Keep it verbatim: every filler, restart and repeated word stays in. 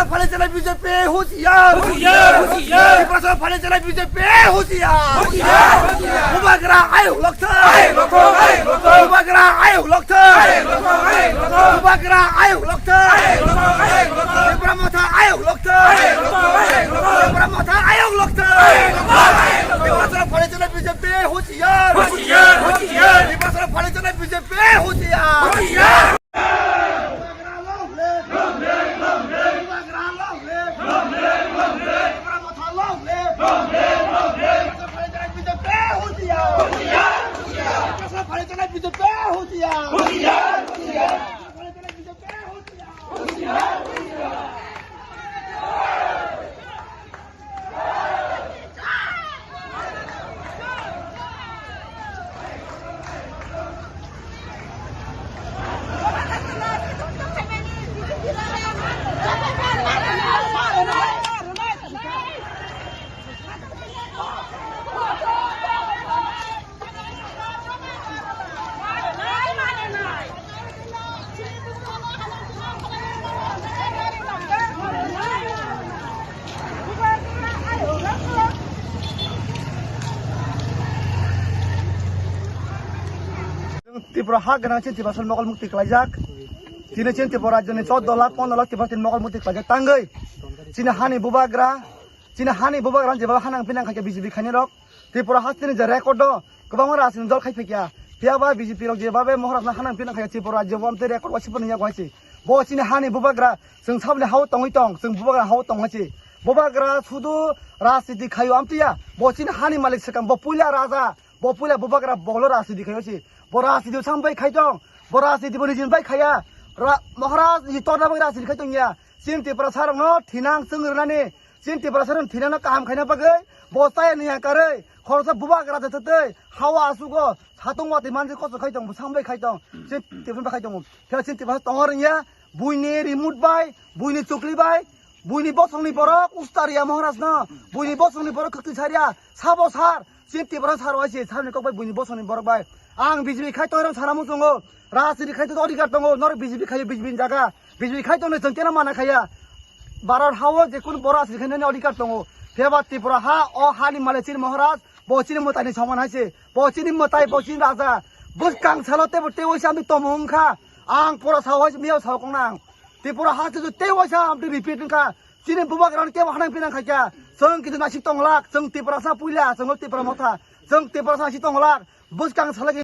Phalai chalai B J P husiar! Husiar, husiar! Tiprasa phalai chalai B J P husiar! Husiar, husiar! Bubagra ayuk lokthai! Ayuk lokthai, ayuk lokthai! Bubagra ayuk lokthai! Ayuk lokthai, ayuk lokthai! Bubagra ayuk lokthai! Ayuk lokthai, ayuk lokthai! Tipra Motha ayuk lokthai! Ayuk lokthai, ayuk lokthai! Tipra Motha ayuk lokthai! Ayuk lokthai, ayuk lokthai! Tiprasa phalai chalai B J P husiar! Husiar, husiar! Tiprasa phalai chalai B J P husiar! Husiar! Tripura ha gwnang chini Tiprasa mokol mukti klaijak. Chini chini Tripura rajyoni chordo lakh pondro lakh Tiprasa chini mokol mukti klaijak tangwi. Chini hani bubagra, chini hani bubagra jeba hanang pinang khaikhe B J P khainai rok. Tripura hasteni je record do kwbangma rajni dol khai phikya. Phiya ba B J P rok jeba be Maharaj na hanang pinang khai Tripura rajyo bo amte record wasi pon ya gwaisi. Bo chini hani bubagra, chwng sabni hao tongwi tong, chwng bubagra hao tong hasi. Bubagra sudu rajniti khaio amtiya. Bo chini hani malik swkang, bo puila raja, bo puila bubagra, bolo rajniti khaio si. Bo rajniti sambai khai tong, bo rajniti bo nijin bai khaya. Ra-, Maharaj ni torna bai rajniti khai tong ya. Chini Tiprasa rokno thinang chwng rwnani. Chini Tiprasa rok thwinano kaham khaina bagwi bo chaya niyang karwi khoroksa bubagra de thwtwi hawa asugo satung watwi manjwi kosto khai tong, bwsang bai khai tong. Chini Tiprasa bai khai tongo. Phiya chini Tiprasa tongo rwngya buini remote bai, buini chukli bai, buini bosongni borok ustaria Maharajno, buini bosongni borok khwtwi saria, sabo sar, chini Tiprasa sar waise, sarni kok bai buini bosongni borok bai. Ang B J P khai tongrang sana muchungo, rajniti khai to odhikar tongo, norok B J P khai B J P ni jaga, B J P khai tongni chwng keno mana khaya. Bharat hao je kunu boro asri khainani odhikar tongo. Phiya ba Tripura ha, o hani malik chini Maharaj, bo chini mwtaini soman hai se. Bo chini mwtai, bo chini raja. Bwskang salo tebo tewaisa amtwi tomung wngkha. Ang pura sao hai se, miyao sao kong nang. Tripura ha se tewaisa amtwi repeat wngkha. Chini bubagrano kebo hanang pinang khaikha. Chwng kitu nasik tonglak, chwng Tiprasa puila, chwng Tipra Motha. Chwng Tiprasa nasik tonglak. Bwskang salai